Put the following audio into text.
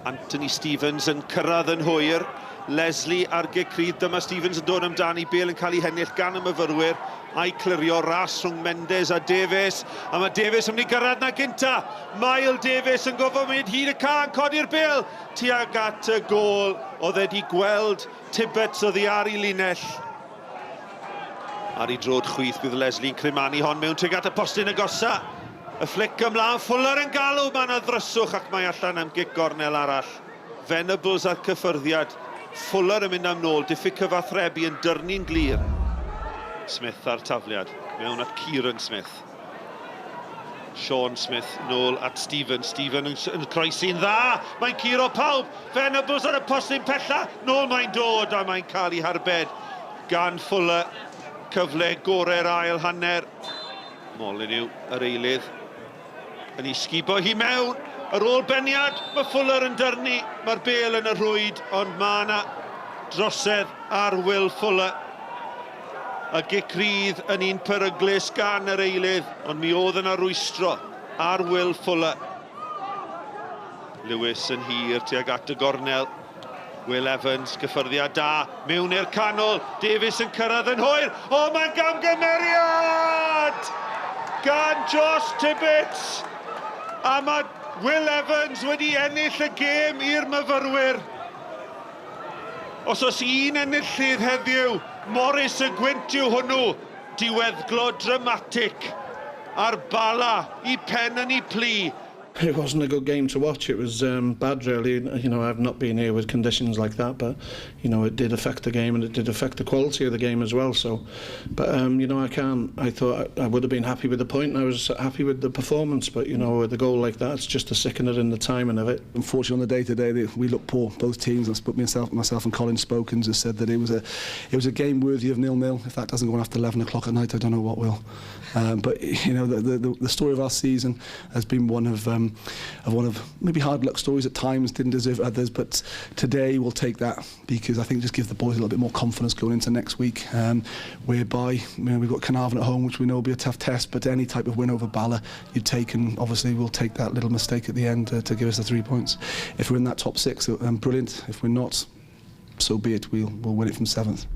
Anthony Stevens yn cyrraedd yn hwyr. Leslie ar gic rydd. Dyma Stevens yn dod amdani. Bêl yn cael ei hennill gan y myfyrwyr. A'i clirio ras rhwng Mendes a Davies. A mae Davies yn mynd i gyrraedd na gynta. Mael Davies yn gofod mynd hyd y ca yn codi'r bêl tuag at y gôl. Oedd e wedi gweld Tibbets oddi ar ei linell. Ar ei drod chwith bydd Leslie'n crymanu hon mewn tuag at y postyn agosa. Y fflic ymlaen, Fuller yn galw, mae yna ddryswch ac mae allan am gic gornel arall. Venables a'r cyffyrddiad, Fuller yn mynd am nôl, diffyg cyfathrebu yn dyrnu'n glir. Smith a'r tafliad, mewn at Kieran Smith. Sean Smith nôl at Stephen, Stephen yn, yn croesi'n dda, mae'n curo pawb, Venables ar y postyn pella, nôl mae'n dod a mae'n cael ei harbed gan Fuller. Cyfle gorau'r ail hanner. Molyneux, yr eilydd, yn ei sgubo hi mewn. Ar ôl beniad, mae Fuller yn dyrnu, mae'r bêl yn y rhwyd, ond mae yna drosedd ar Will Fuller. Y gic rydd yn un peryglus gan yr eilydd, ond mi oedd yna rwystro ar Will Fuller. Lewis yn hir tuag at y gornel. Will Evans, gyffyrddiad da, mewn i'r canol, Davies yn cyrraedd yn hwyr, o mae'n gamgymeriad! Gan Josh Tibbetts! A mae Will Evans wedi ennill y gêm i'r myfyrwyr. Os oes un enillydd heddiw, Morris y Gwynt yw hwnnw, diweddglo dramatig a'r Bala i pen yn ei plu. It wasn't a good game to watch. It was bad, really. You know, I've not been here with conditions like that, but you know, it did affect the game and it did affect the quality of the game as well. So, but you know, I can't. I thought I would have been happy with the point, and I was happy with the performance. But you know, with a goal like that, it's just a sickener in the timing of it. Unfortunately, on the day today, we looked poor. Both teams. I spoke, myself and Colin spoke and just said that it was a game worthy of 0-0. If that doesn't go on after 11 o'clock at night, I don't know what will. But you know, the story of our season has been one of maybe hard luck stories at times, didn't deserve others, but today we'll take that because I think just give the boys a little bit more confidence going into next week, whereby we've got Caernarfon at home, which we know will be a tough test, but any type of win over Bala you'd take, and obviously we'll take that little mistake at the end to give us the 3 points. If we're in that top six, brilliant. If we're not, so be it. We'll win it from seventh.